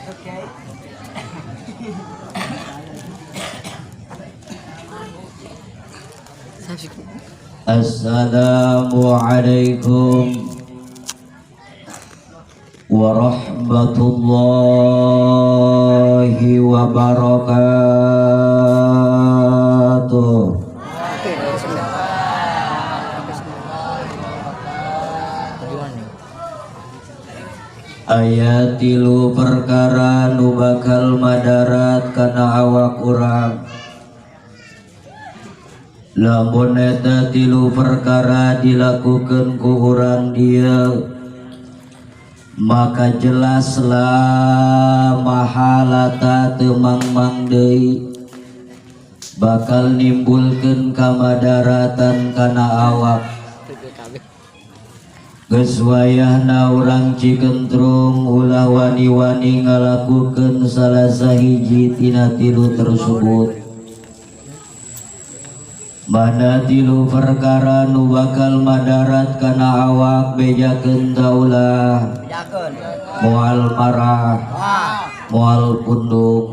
Okay. Assalamualaikum warahmatullahi wabarakatuh. Aya tilu perkara nu bakal madarat kana awak urang. Lamun eta tilu perkara dilakukan ku urang dieu, maka jelaslah mahalata teu mangmang deui bakal nimbulkeun kamadaratan kana awak. Geus wayahna urang Cikentrung ulah wani-wani ngalakukeun salah sahiji tina tilu tersebut. Mana tilu perkara nu bakal madarat kana awak, bejakeun ta ulah? Moal marah, moal punduk,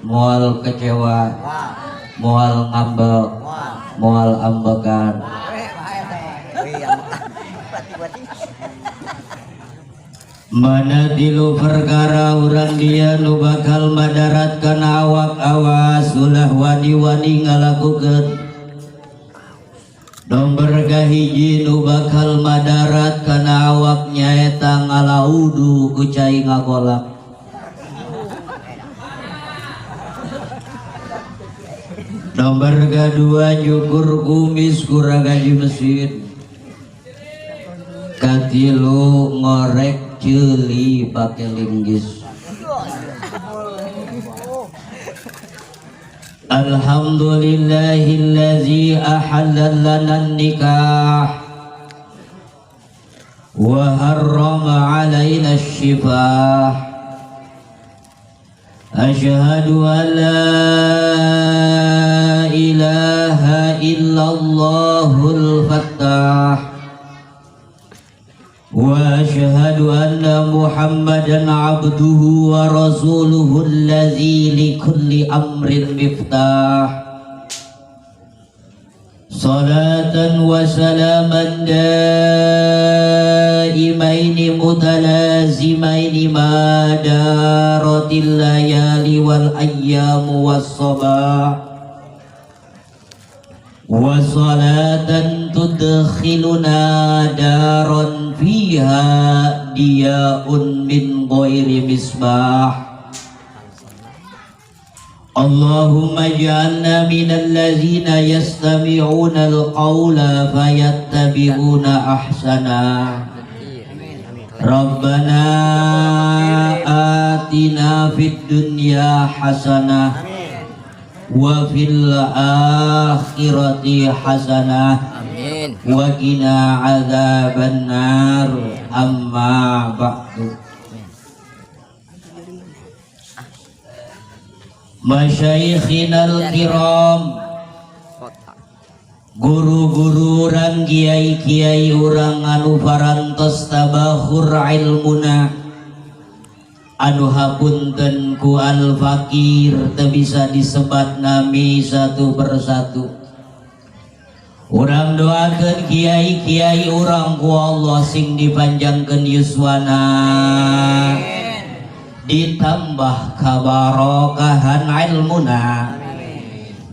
moal kecewa, moal ngambek, moal ambekan. Mana tilu perkara urang dia nu bakal madarat kana awak, awas ulah wani-wani ngalakukeun. Nomor kahiji nu bakal madarat kana awak nyaeta ngalaudu ku cai ngagolak. Nomor kadua nyukur kumis ku ragaji mesin. Katilu ngorek ceuli pake linggis. Alhamdulillahillazi ahalla lana nikah wa harrama alaina syifah. Asyhadu an la ilaha illallahul fattah wa asyhadu anna Muhammadan abduhu wa rasuluhu allazi likulli amrin miftah. Salatan wa salaman daimaini mutalazimaini ma daratil layali wal ayyamu was sabah. Wa salatan tudkhiluna daran fiha diya'un min ghairi misbah. Allahumma ij'alna minal ladzina yastami'una al-qawla fayattabi'una ahsana. Rabbana atina fid dunya hasanah wa fil akhirati hasanah wa qina adzaban nar. Amma ba'du. Masyayikhinal kiram, guru-guru urang, kiai-kiai urang anu parantos tabakhur ilmuna, anu hapunten ku al-fakir teu bisa disebat nami satu persatu. Urang doakeun kiai-kiai urang ku Allah sing dipanjangkeun yuswana, ditambah kabarokahan ilmuna,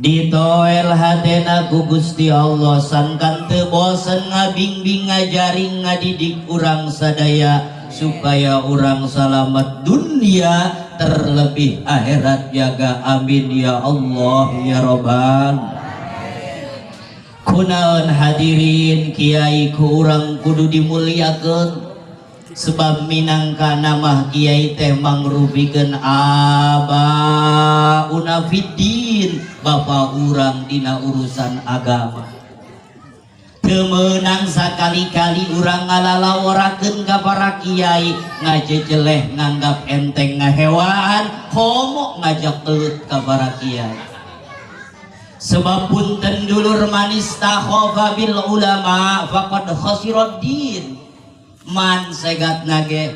ditoel hatena ku Gusti Allah sangkan teu bosen ngabingbing ngajaring ngadidik urang sadaya supaya urang selamat dunia terlebih akhirat jaga. Amin ya Allah ya Robbal. Kunaon hadirin, kiai ku urang kudu dimuliakeun sebab minangka namah kiai teh mangrupikeun abauna fiddin, bapa urang dina urusan agama. Teu meunang sakali-kali urang ngalalaworakeun ka para kiai, ngajejeleh nganggap enteng ngahewaan, komo ngajak gelut ka para kiai. Sebab punten dulur manis takhofa bil ulama faqad khasirat din. Man segat nage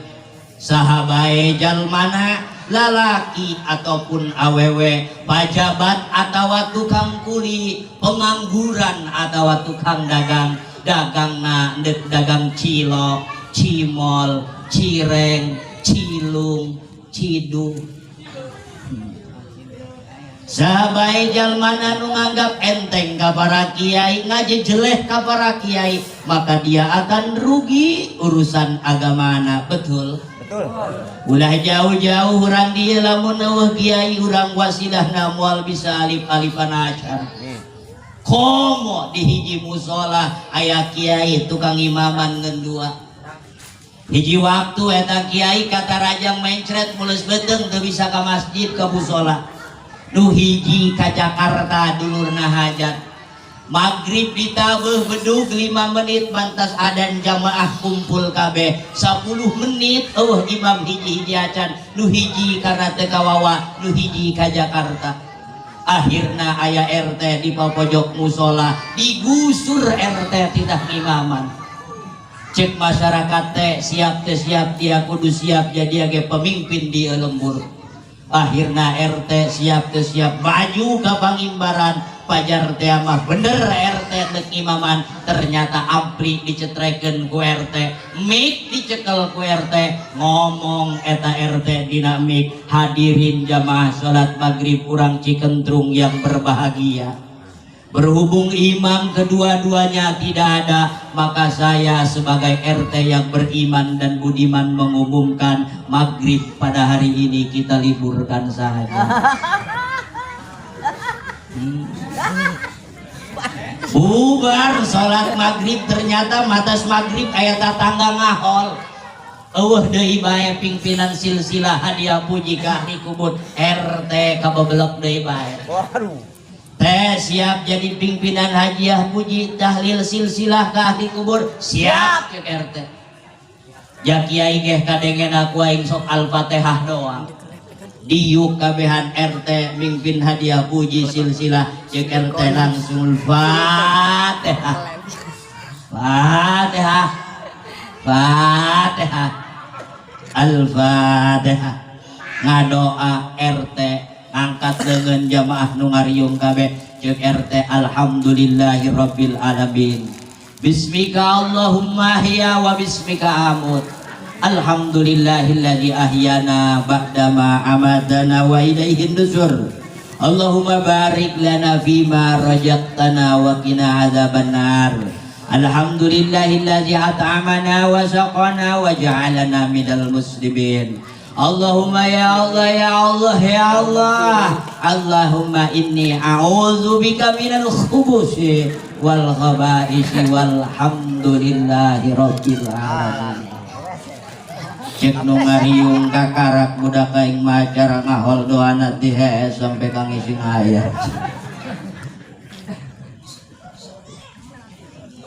Saha bae jalmana, lalaki ataupun awewe, pajabat atawa tukang kuli, pengangguran atawa tukang dagang, dagangna ndek dagang cilok, cimol, cireng, cilung, cidu. Saha bae jalmana nu nganggap enteng ka para kiai, ngajejeleh ka para kiai, maka dia akan rugi urusan agamana. Betul? Betul. Ulah jauh-jauh urang dieu, lamun euweuh kiai urang wasilahna moal bisa alif-alifan acan. Komo di hiji musola aya kiai tukang imaman ngan dua. Hiji waktu eta kiai katarajang mencret mules beuteung, teu bisa ka masjid, ka musola. Nu hiji ka Jakarta, dulurna hajat. Maghrib ditabeuh bedug 5 menit, mantas adan, jamaah kumpul kabeh. 10 menit euweuh imam hiji-hiji acan. Nu hiji karena teu kawawa, nu hiji ka Jakarta. Akhirna aya RT di pojok musola, digusur RT titah imaman. Cek masyarakat teh, siap teh siap, dia kudu siap jadi ge pemimpin di lembur. Akhirna RT siap teh siap maju ke pangimbaran. Pajar teh mah bener RT dek imaman, ternyata ampli dicetrekeun ku RT, mic dicekel ku RT, ngomong eta RT dina mic, "Hadirin jamaah salat maghrib urang Cikentrung yang berbahagia, berhubung imam kedua-duanya tidak ada, maka saya sebagai RT yang beriman dan budiman mengumumkan maghrib pada hari ini kita liburkan saja." Bubar sholat maghrib, ternyata matas maghrib aya tatangga ngahol. Euweuh deui bae pimpinan silsilah hadiah puji ka ahli kubur, RT kabebelok deui bae. Waduh. Teh siap jadi pimpinan hajiah puji tahlil silsilah ke ahli kubur? Siap, cek RT. Ja kiai geh kadengen aku, aing sok Al-Fatihah doang. Diuk kabehan, RT mimpin hadiah puji silsilah. Cek RT langsung, Fatihah, Fatihah, Fatihah, Al-Fatihah. Ngadoa RT, angkat dengan jamaah nu ngariung kabeh. Cek RT, "Alhamdulillahirabbil alamin, bismika Allahumma ahya wa bismika amut, alhamdulillahilladzi ahyana ba'dama amatana wa ilaihin nusur. Allahumma barik lana fima razaqtana wa qina adzabannar. Alhamdulillahilladzi at'amana wa saqana wa ja'alana minal muslimin. Allahumma ya Allah, ya Allah, ya Allah. Allahumma inni a'udzubika minal khubusi wal khaba'isi, walhamdulillahi rabbil alamin." Cek nu ngariung, kakarak budak aing mah acara ngahol doana ti hees sampai ka ngising aya.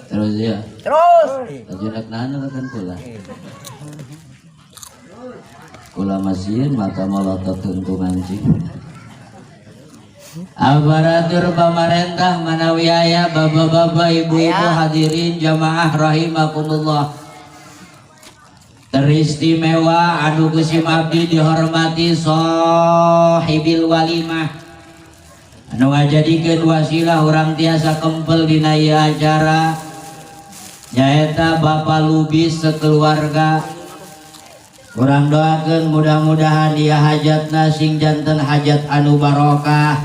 Terus ya. Terus. Ajenak nana kan kula. Kula masih mata melotot tentu mancing. Aparatur pamarentah manawi aya, bapak-bapak, ibu-ibu, hadirin jamaah rahimakumullah. Teristimewa anu ku sim abdi dihormati sahibil walimah anu ngajadikeun wasilah urang tiasa kempel dina ieu acara, nyaeta Bapak Lubis sekeluarga. Urang doakeun mudah-mudahan ieu hajatna sing janten hajat anu barokah.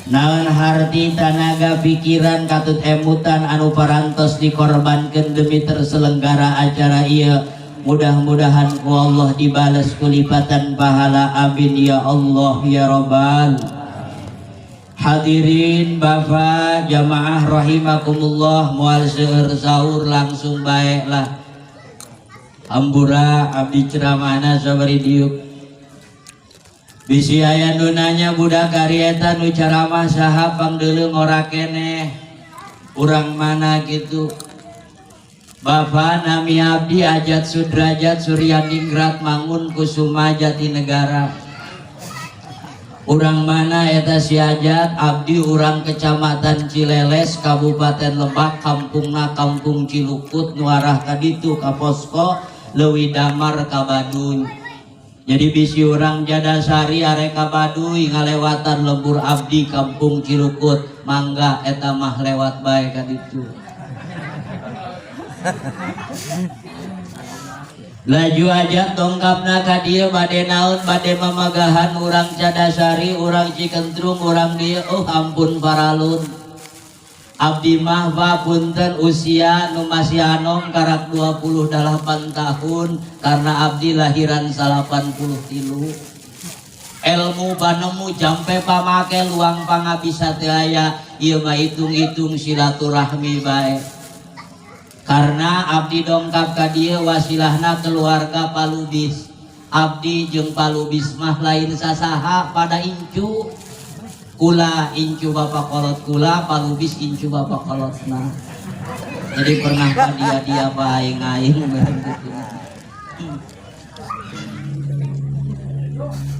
Naon harti, tanaga, pikiran katut emutan anu parantos dikorbankeun demi terselenggara acara ieu, mudah-mudahan ku Allah dibalas kulipatan pahala. Amin ya Allah ya Rabbal. Hadirin bapak jamaah rahimakumullah, moal seueur sahur, langsung baiklah. Hampura abdi ceramahna sabari diuk. Bisi aya nu nanya, "Budak ari eta nu ceramah saha, pangdeuleu ngora keneh, urang mana?" gitu. Bapak, nami abdi Ajat Sudrajat Suryaningrat Mangun Kusuma Jatinegara. Urang mana eta si Ajat? Abdi urang Kecamatan Cileles, Kabupaten Lebak, kampungna Kampung Cilukut, nu arah ka ditu ka posko. Leuwih damar ka Baduy. Jadi bisi urang Jadasari arek ka Baduy ngalewatan lembur abdi kampung Cilukut, mangga eta mah lewat bae ka ditu. Laju aja tongkapna ka dieu bade naon bade mamagahan urang Cadasari, urang Cikentrung, urang dieu, oh ampun paralun. Abdi mah punten usia nu masih anom karak 28 tahun karena abdi lahiran 83. Ilmu banemu jampe pamake luang pangabisa teu aya, ieu mah hitung-hitung silaturahmi bae. Karena abdi dongkap ka dieu wasilahna keluarga Palubis. Abdi jeung Palubis mah lain sasaha pada incu. Kula incu bapak kolot kula, Palubis incu bapak kolotna. Jadi pernah ka dia-dia bae aing gitu.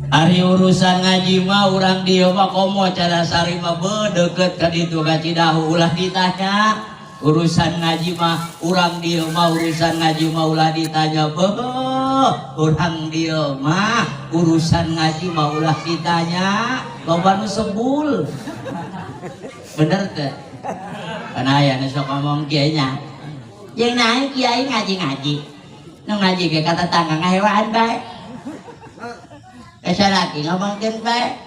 Ari urusan ngaji mah urang dieu mah komo Cadasari mah beuh deukeut ka ditu ka Cidahu ulah ditanya. Urusan ngaji mah urang dieu mah urusan ngaji mah ulah ditanya beuh urang dieu mah urusan ngaji mah ulah ditanya loba nu sebul. Bener teh? Kan aya nu sok ngomong kieu nya. Jeung naon kiai ngaji-ngaji. Nu ngaji ge ka tetangga ngahewaan bae. Esa laki ngomongkeun bae.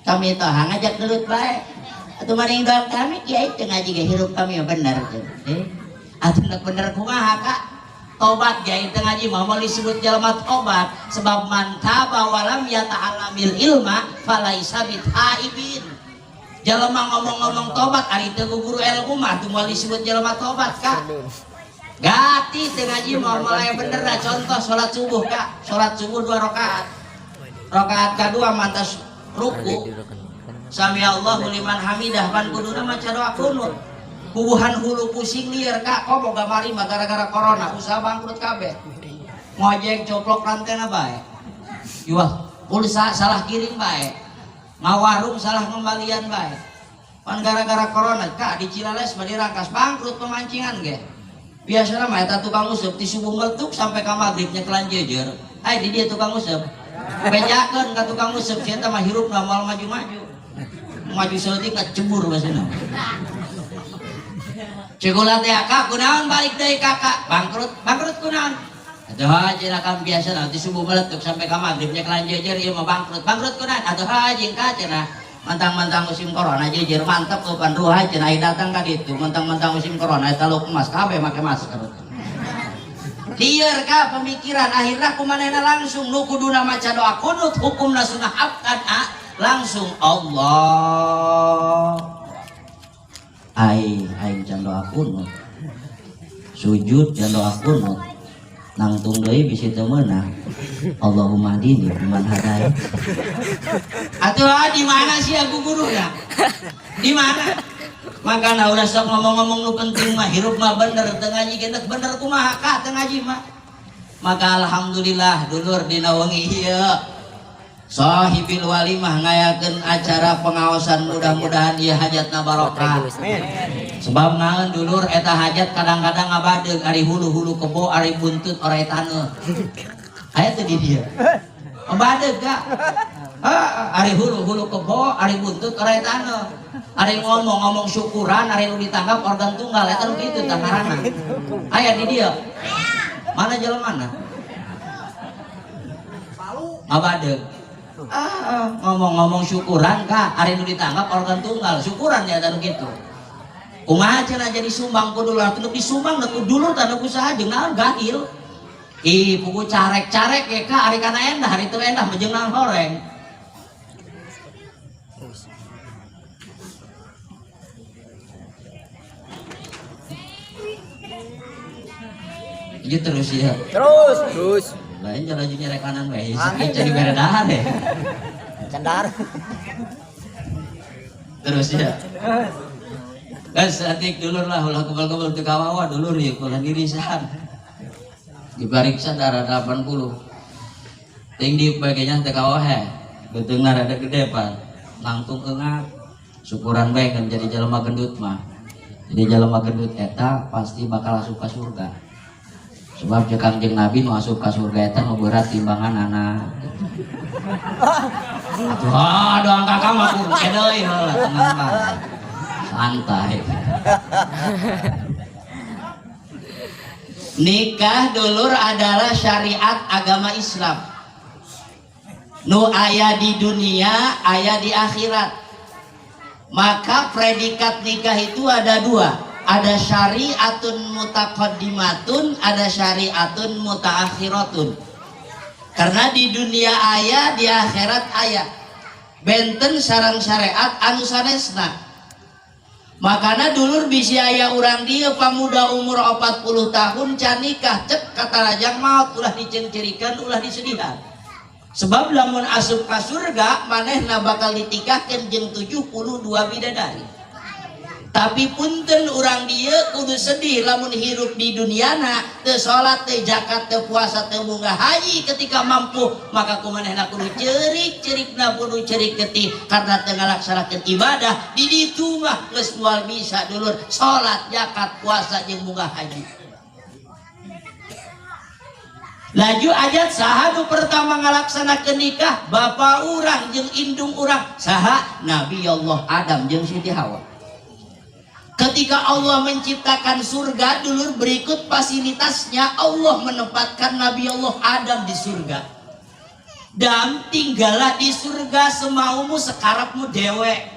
Kami toha ngajak gelut bae. Atuh maning doang kami kiai teu ngaji ge hirup kami bener teh. Atuh bener kumaha Kak? Tobat kiai teu ngaji mah moal disebut jelema tobat sebab man taba walam yata'allamil ilma falaisa bitaibin. Jelema ngomong-ngomong tobat ari teu guru ilmu mah teu moal disebut jelema tobat Kak. Gati teu ngaji mah moal aya bener lah. Contoh salat subuh Kak, salat subuh 2 rakaat. Rakaat kadua mantas ruku. Sami Allahu liman hamidah pan kuduna maca doa kunut. Bubuhan hulu pusing liar Kak, kok boga mari mah gara-gara corona usaha bangkrut kabeh. Ngojek coplok rantena bae. Yuah pulsa salah kirim bae. Ngawarung salah ngembalian bae. Pan gara-gara corona Kak di Cileles bade rangkas bangkrut pemancingan ge. Biasana mah eta tukang useup ti subuh meletuk sampai ka magrib nyekelan jejer. Ai di dieu tukang useup. Bejakeun ka tukang useup sia mah hirupna moal maju-maju. Maju saeutik kecebur basina. Cekula teh Kak kunaon balik deui Kakak bangkrut bangkrut kunaon? Atuh cenah kan biasa nanti subuh meletuk sampai ka magrib nyekelan jejer ieu mah bangkrut bangkrut kunaon? Atuh jeung ka cenah mentang-mentang musim corona jejer mantep eupan ruha cenah datang ka ditu mentang-mentang musim corona eta luk emas kabeh make masker. Lieur ka pemikiran akhirna kumanehna langsung nu kuduna maca doa kunut hukumna sunah abkan langsung Allah aing aing can doa kunut sujud can doa kunut nangtung deui bisi teu meunang Allahumma hdini biman hadait. Atuh di mana sih aku gurunya? Di mana? Makana ulah sok ngomong-ngomong nu penting mah hirup mah bener teu ngaji ge bener kumaha Kak teu ngaji mah. Maka alhamdulillah dulur dina wengi ieu Sahibil walimah ngayakeun acara pengaosan mudah-mudahan ieu hajatna barokah. Sebab naon dulur eta hajat kadang-kadang ngabadeug ari hulu-hulu kebo ari buntut orai taneuh. Aya teu di dieu. Ngabadeug ka? Ari hulu-hulu kebo ari buntut orai taneuh. Ari ngomong-ngomong syukuran ari nu ditanggap organ tunggal eta nu kitu tah ngaranna. Aya di dieu. Mana jelema mana? Ngabadeug. Ngomong-ngomong syukuran Kak, ari nu ditanggap organ tunggal, syukuran ya tanu kitu. Kumaha cenah jadi sumbang ku dulur, atuh disumbang ku dulur tah nu usaha jeung naon gahil. Ih, pugu carek-carek ye Kak, ari kana endah, ari teu endah mah jeung naon horeng. Ieu terus ya. Terus, terus. Lain jalan jeung nyerek kanan we, sakit jadi bere dahar ya. Cendar. Terus ya. Guys, atik dulur lah ulah kebal-kebal teu kawawa dulur ieu kula dirisan. Dipariksa darah 80. Ting di bagenya teu kawawa he. Beuteungna rada gede pan. Langtung eungap. Syukuran bae kan jadi jelema gendut mah. Jadi jelema gendut eta pasti bakal asup ka surga. Sebab cek Kangjeng Nabi nu asup ka surga eta nu berat timbangan anak. Atuh doang kakak mah kur deui heula tenang bae. Santai. Nikah dulur adalah syariat agama Islam. Nu aya di dunia, aya di akhirat. Maka predikat nikah itu ada dua. Ada syariatun mutaqaddimatun, ada syariatun mutaakhiratun. Karena di dunia aya, di akhirat aya. Benten sareng syariat anu sanesna. Makana dulur bisi aya urang dieu pamuda umur 40 tahun can nikah cek katarajang maut ulah diceungceurikan ulah disedihan. Sebab lamun asup ka surga manehna bakal ditikahkeun jeung 72 bidadari. Tapi punten urang dieu kudu sedih lamun hirup di duniana teu salat teu zakat teu puasa teu munggah haji ketika mampu maka kumanehna kudu ceurik-ceurikna kudu ceurik getih karena teu ngalaksanakeun ibadah di ditu mah geus moal bisa dulur salat zakat puasa jeung munggah haji. Laju ajat saha nu pertama ngalaksanakeun nikah bapa urang jeung indung urang saha Nabi Allah Adam jeung Siti Hawa. Ketika Allah menciptakan surga dulur berikut fasilitasnya Allah menempatkan Nabi Allah Adam di surga. Dan tinggallah di surga semaumu sekarapmu dewek.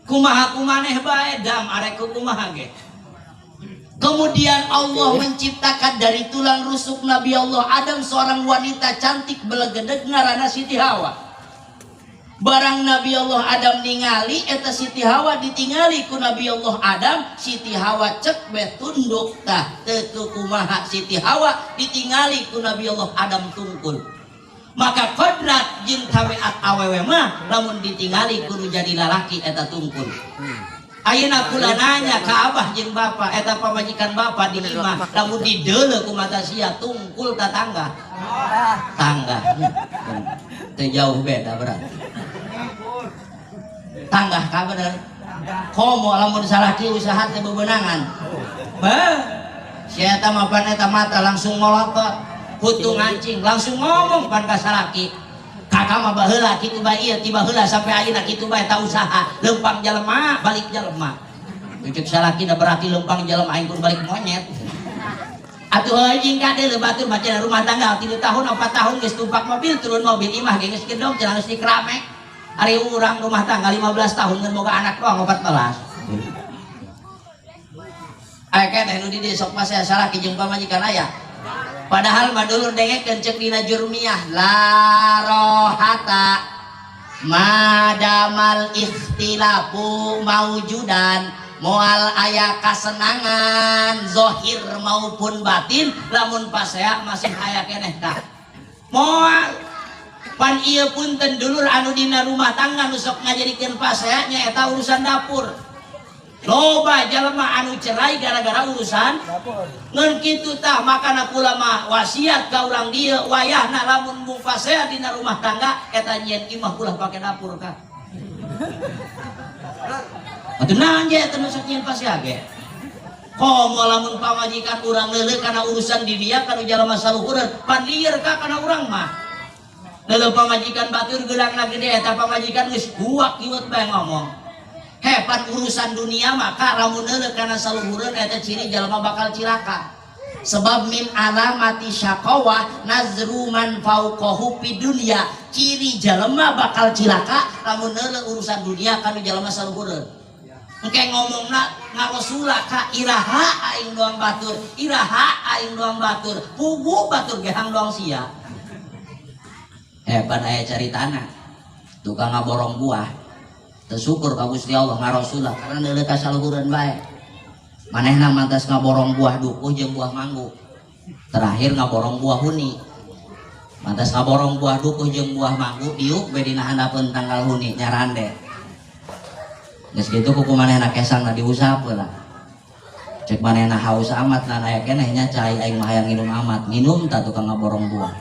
Kumaha kumaneh bae dam arek kumaha ge. Kemudian Allah menciptakan dari tulang rusuk Nabi Allah Adam seorang wanita cantik belegedeg ngaranna Siti Hawa. Barang Nabi Allah Adam ningali eta Siti Hawa ditingali ku Nabi Allah Adam, Siti Hawa cek be tunduk tah teu kumaha Siti Hawa ditingali ku Nabi Allah Adam tungkul. Maka kodrat jeung tabiat awewe mah lamun ditingali kudu jadi lalaki eta tungkul. Ayeuna kula nanya ka abah jeung bapa eta pamajikan bapa di imah lamun dideuleu ku mata sia tungkul tatangga. Tangga. Teu jauh beda berarti. Tanggah ka bener. Komo lamun salah ki usaha teh bebenangan. Bah, si eta mah pan eta mata langsung molotot, hutung anjing langsung ngomong pan ka salaki. Kakak mah baheula kitu bae ieu tiba heula sampai ayeuna kitu bae ta usaha, leumpang jelema balik jelema. Cek salaki da berarti leumpang jelema aing kudu balik monyet. Atuh heuh ka deuleu batur mah cenah rumah tangga 3 tahun 4 tahun geus tumpak mobil turun mobil imah ge geus gedong cenah geus dikerame. Ari urang rumah tangga 15 tahun ngan boga anak doang 14. Aya keneh nu di dieu sok pasea salaki jeung pamajikan aya. Padahal mah dulur dengekeun ceuk dina jurmiyah la rohata madamal ikhtilafu maujudan moal aya kasenangan zohir maupun batin lamun pasea masih aya keneh tah moal pan ieu punten dulur anu dina rumah tangga nu sok ngajadikeun pasea nya eta urusan dapur. Loba jelema anu cerai gara-gara urusan dapur. Ngan kitu tah makana kula mah wasiat ka urang dieu wayahna lamun mung pasea dina rumah tangga eta nyieun imah ulah pake dapur ka. Atuh naon je eta nu sok nyieun pasea ge? Komo lamun pamajikan urang leuleuh kana urusan di dia kana jalma saluhureun pan lieur ka kana urang mah. Leuleuh pamajikan batur geulangna gede eta pamajikan geus guak kiwet bae ngomong. Hebat urusan dunia maka lamun leuleuh kana saluhureun eta ciri jalma bakal cilaka. Sebab min alamati syaqawah nazru man fauqahu fid dunya. Ciri jalma bakal cilaka lamun leuleuh urusan dunia kana jalma saluhureun. Engke ngomongna ngarosula ka iraha aing doang batur, iraha aing doang batur, pugu batur ge hang doang sia. Hebat aya caritana. Tukang ngaborong buah. Tersyukur ka Gusti Allah ngarosula karena leuleuh ka saluhureun bae. Manehna mantas ngaborong buah dukuh jeung buah manggu. Terakhir ngaborong buah huni. Mantas ngaborong buah dukuh jeung buah manggu diuk we dina handapeun tanggal huni nyarande. Geus kitu kuku manehna kesangna diusap heula. Cek manehna haus amat nah aya keneh nya cai aing mah hayang nginum amat. Nginum tah tukang ngaborong buah.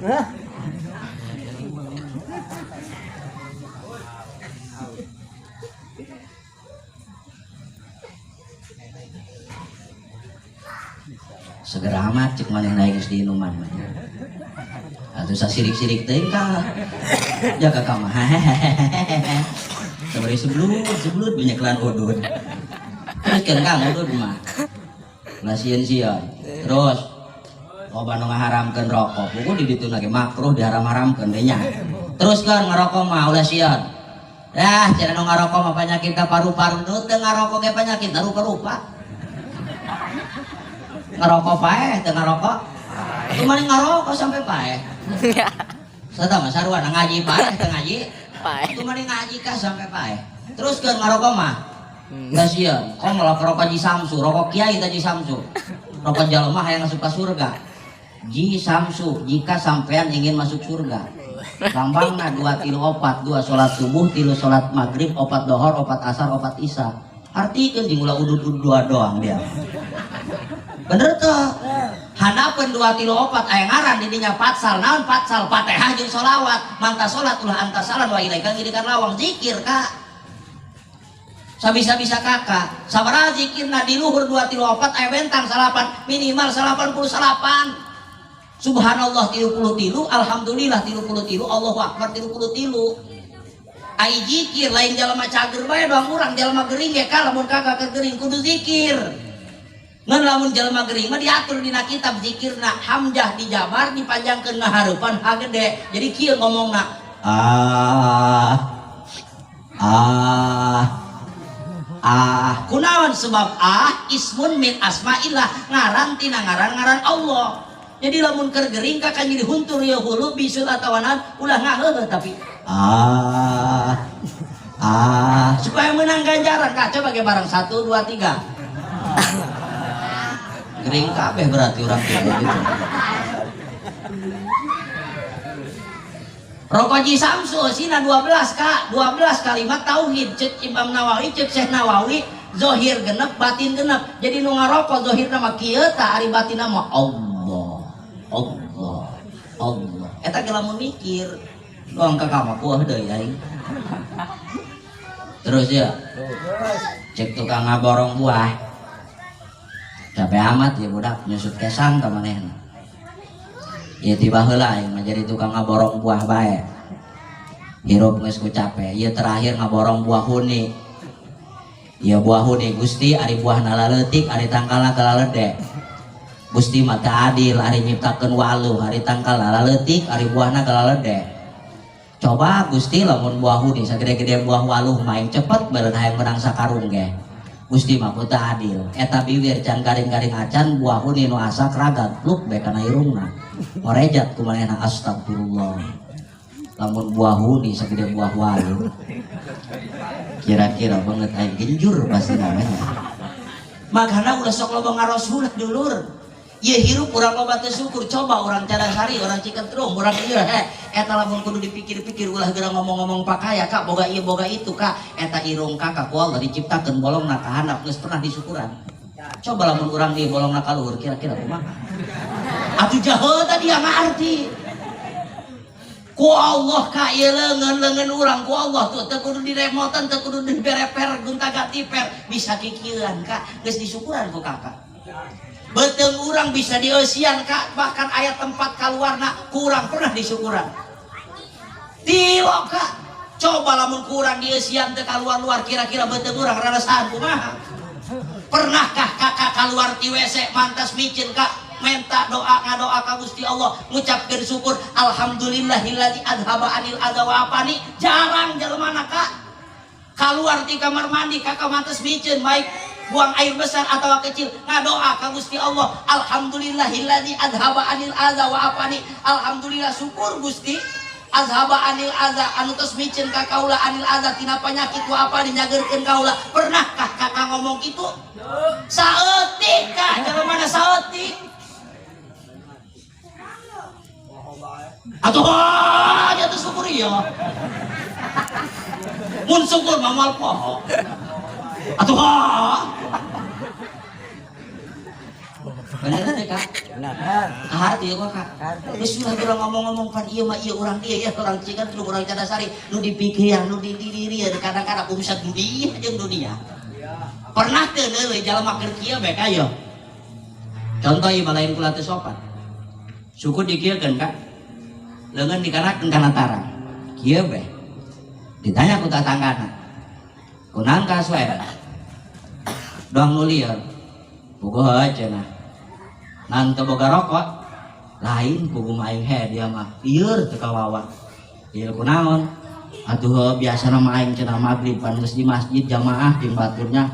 Hah? Seger amat cek manehna geus diinuman mah. Atuh sasirik-sirik teuing ka. Jaga ka mah. Sabari sebelum sebelum banyak udud. Terus kan Kang udud mah. Ulah sieun-sieun. Terus loba nu ngaharamkeun rokok. Buku di ditu lagi makruh diharam-haramkeun deui nya. Terus kan ngarokok mah ulah sieun. Dah, cenah nu ngarokok mah penyakit ka paru-paru. Teu ngarokok ge penyakit rupa-rupa. Ngarokok paeh teu ngarokok. Atuh mah ngarokok sampai paeh. Sata mah sarua ngaji paeh teu ngaji. Paeh. Atuh mah ngaji kah sampai paeh. Terus kan ngarokok mah. Ulah sieun. Kok malah rokok Ji Samsu, rokok kiai teh Ji Samsu. Rokok jelema hayang masuk ka surga. Ji Samsu, jika sampean ingin masuk surga. Lambangna 2 3 4, 2 salat subuh, 3 salat maghrib, 4 dohor, 4 asar, 4 isya. Artikeun jeung ulah udud-udud dua doang dia. Bener tuh. Handapeun 2 3 4 aya ngaran di dinya patsal, naon patsal? Fatihah jeung sholawat. Manta salat ulah antasalan wa ilaika ngidikan lawang zikir kak. Sabisa-bisa kakak, sabaraha zikirna di luhur 2 3 4 aya bentang salapan, minimal 89. Subhanallah 33, alhamdulillah 33, Allahu akbar 33. Ai zikir lain jalma cager bae doang urang jalma gering ge ka lamun kakak keur gering kudu zikir. Ngan lamun jalma gering mah diatur dina kitab zikirna hamzah dijabar dipanjangkeun ngahareupan ha gede. Jadi kieu ngomongna ah ah ah kunaon sebab ah ismun min asmaillah ngaran tina ngaran-ngaran Allah. Jadi lamun keur gering ka kan jadi huntur ya hulu bisul atawa naon ulah ngaheuh tapi ah ah supaya menang ganjaran kak. Coba ge bareng 1 2 3. Gering kabeh berarti urang teh gitu. Rokok Ji Samsu sina 12 kak, 12 kalimat tauhid cek Imam Nawawi cek Syekh Nawawi zohir genep batin genep. Jadi nu ngarokok zohirna mah kieu tah ari batinna mah Allah Allah Allah. Eta ge lamun mikir doang ka mah kuah deui aing. Terus ya cek tukang ngaborong buah. Capek amat ya budak nyusut kesang ka manehna. Ya tiba heula aing mah jadi tukang ngaborong buah bae. Hirup geus ku capek. Ieu terakhir ngaborong buah huni. Ieu buah huni Gusti ari buahna laleutik ari tangkalna galalede. Gusti mah teu adil ari nyiptakeun waluh ari tangkalna laleutik ari buahna galalede. Coba Gusti lamun buah huni sagede-gede buah waluh mah aing cepet beureun hayang menang sakarung ge. Gusti mah teu adil. Eta biwir can garing-garing acan buah huni nu asak ragat pluk bae kana irungna. Ngorejat ku manehna astagfirullah. Lamun buah huni sagede buah waluh. Kira-kira banget aing genjur pasti namanya. Makana ulah sok loba ngarosulah dulur. Ieu hirup urang loba teu syukur, coba urang Cadasari, urang Cikentrum, urang ieu heh. Eta lamun kudu dipikir-pikir ulah geura ngomong-ngomong pakaya kak, boga ieu boga itu kak. Eta irung kakak ku Allah diciptakeun bolongna ka handap geus pernah disukuran. Coba lamun urang ieu bolongna ka luhur kira-kira kumaha? Atuh jaho tadi yang ngarti. Ku Allah ka ieu leungeun-leungeun urang ku Allah tuh teu kudu diremotan, teu kudu dibereper gonta-ganti per, bisa kikieuan kak, geus disukuran ku kakak. Beuteung urang bisa dieusian kak, bahkan aya tempat kaluarna kurang pernah disukuran. Tilok kak, coba lamun kurang dieusian teu kaluar-luar kira-kira beuteung urang rarasaan kumaha? Pernahkah kakak kaluar ti WC mantas micin kak minta doa ngadoa ka Gusti Allah ngucapkeun syukur alhamdulillahilladzi adhaba anil adza wa afani. Jarang jelema kak kaluar ti kamar mandi kakak mantas micin baik buang air besar atau kecil ngadoa ka Gusti Allah alhamdulillahilladzi adhaba anil adza wa afani. Alhamdulillah syukur Gusti azhaba anil adza anu tos micin ka kaula anil adza tina penyakit wa afani nyageurkeun kaula. Pernahkah kakak ngomong kitu? Saeutik kak, jelema mana saeutik? Atuh aja tuh syukur ieu. Mun syukur mah moal poho. Atuh. Bener teh kak? Bener. Kaharti ya kak. Geus ulah urang ngomong-ngomong pan ieu mah ieu urang ieu ya urang Cikentrum urang Cadasari nu dipikiran nu didiri kadang-kadang urusan dunia jeung dunia. Pernah teu neuleun jalma keur kieu bae ka ieu. Contoh ieu mah lain kula teu sopan. Suku dikieukeun, Kak. Leungeun dikanakeun kana tarang. Kieu beh. Ditanya ku tatanggana. Kunaon ka Sueb? Doang nu lieur. Bogoh cenah. Nan teu boga rokok. Lain kugu mah aing he dia mah. Lieur teu kawawa. Ieu kunaon? Atuh biasana mah aing cenah magrib pan geus di masjid jamaah jeung baturnya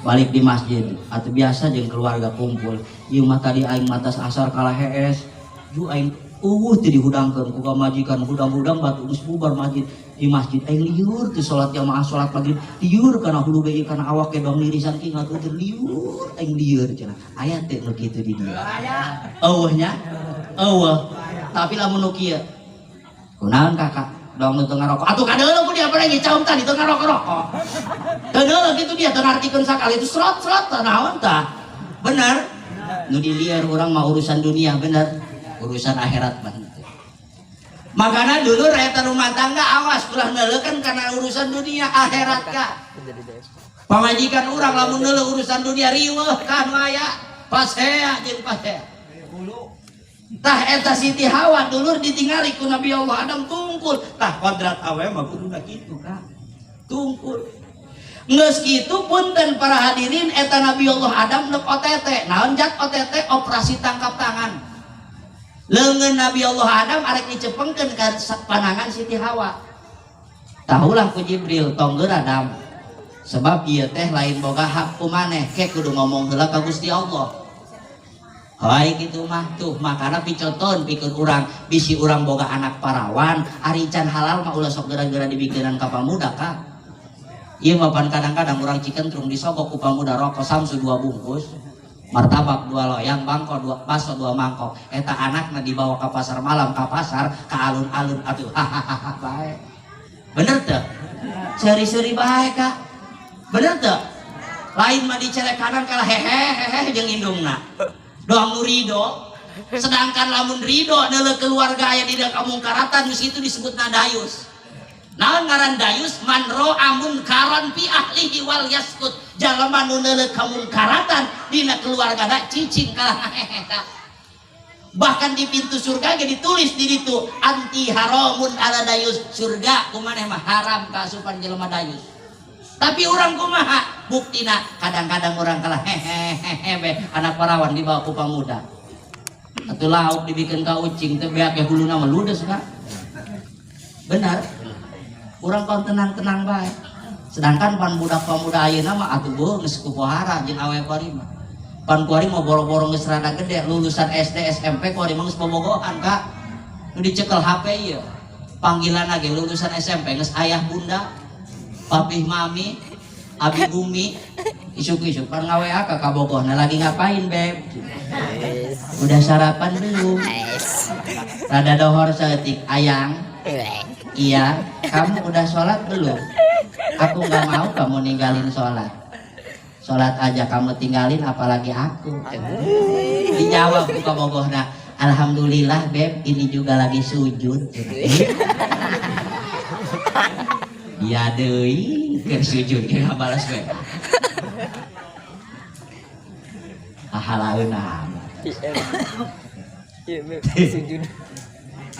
balik di masjid atau biasa jeung keluarga kumpul. Ieu mah tadi aing matas asar kalah hees. Ju aing eueuh teu dihudangkeun ku pamajikan, hudang-hudang batu geus bubar masjid. Di masjid aing lieur teu salat jamaah salat magrib, lieur kana hulu ge kana awak ge dong nirisan ki ngatutur lieur aing lieur cenah. Aya teu nu kitu di dieu? Eueuh nya? Eueuh. Tapi lamun nu kieu. Kunaon kakak? Dong nu teu ngarokok. Atuh kadeuleu ku dia pada ngicaum tadi teu ngarokok-rokok. Teu deuleu kitu dia teu ngartikeun sakali itu serot-serot tah naon tah. Bener? Nu dilieur urang mah urusan dunia bener. Urusan akhirat mah henteu. Makanya dulu eta rumah tangga awas ulah neuleukeun kana urusan dunia akhirat ka. Pamajikan urang lamun neuleuh urusan dunia riweuh ka nu aya pasea jeung pasea. Tah eta Siti Hawa dulur ditingali ku Nabi Allah Adam tungkul. Tah kodrat awe mah kuduna kitu ka. Tungkul. Geus kitu punten para hadirin eta Nabi Allah Adam neuk OTT. Naon jat OTT? Operasi tangkap tangan. Leungeun Nabi Allah Adam arek dicepengkeun ka panangan Siti Hawa. Tahulah ku Jibril tong geura Adam. Sebab ieu teh lain boga hak ku maneh, ke kudu ngomong heula ka Gusti Allah. Hai gitu mah tuh makana picontohkeun pikeun urang bisi urang boga anak parawan ari can halal mah ulah sok geura-geura dibikinan ka pamuda ka. Ieu mah pan kadang-kadang urang Cikentrung disogok ku pamuda rokok Samsu 2 bungkus, martabak 2 loyang, bangko 2, baso 2 mangkok. Eta anakna dibawa ka pasar malam ka pasar ka alun-alun atuh hahaha bae. Bener teu? Seuri-seuri bae ka. Bener teu? Lain mah dicelek kanan kalah hehehe jeung indungna. Doang nu ridho. Sedangkan lamun ridho neuleuh keluarga aya di kamungkaratan geus kitu disebutna dayus. Naon ngaran dayus? Man ro'a munkaran fi ahlihi wal yaskut. Jalema nu neuleuh kamungkaratan dina keluargana cicing kalah hehehe ka. Bahkan di pintu surga ge ditulis di ditu anti haramun ala dayus. Surga kumaneh mah haram kaasupan jelema dayus. Tapi urang kumaha? Buktina kadang-kadang urang kalah hehehe be anak parawan dibawa ku pamuda. Atuh lauk dibikin ka ucing teh beak ge huluna mah ludes ka. Benar. Urang pan tenang-tenang bae. Sedangkan pan budak pamuda ayeuna mah atuh beuh geus kupohara jeung awe kuari mah. Pan kuari mah boro-boro geus rada gede lulusan SD SMP kuari mah geus bobogohan ka. Nu dicekel HP ieu. Panggilan ge lulusan SMP geus ayah bunda, papih mami, abi bumi, isuk-isuk pan ngaWA ka kabogohna lagi ngapain beb? Udah sarapan belum? Rada dohor saeutik ayang. Iya, kamu udah sholat belum? Aku nggak mau kamu ninggalin sholat. Sholat aja kamu tinggalin, apalagi aku. Dijawab ku kabogohna, alhamdulillah beb, ini juga lagi sujud. Dia deui keur sujud ge ngabalas we. Ahalaeuna. Iya, Beb, sujud.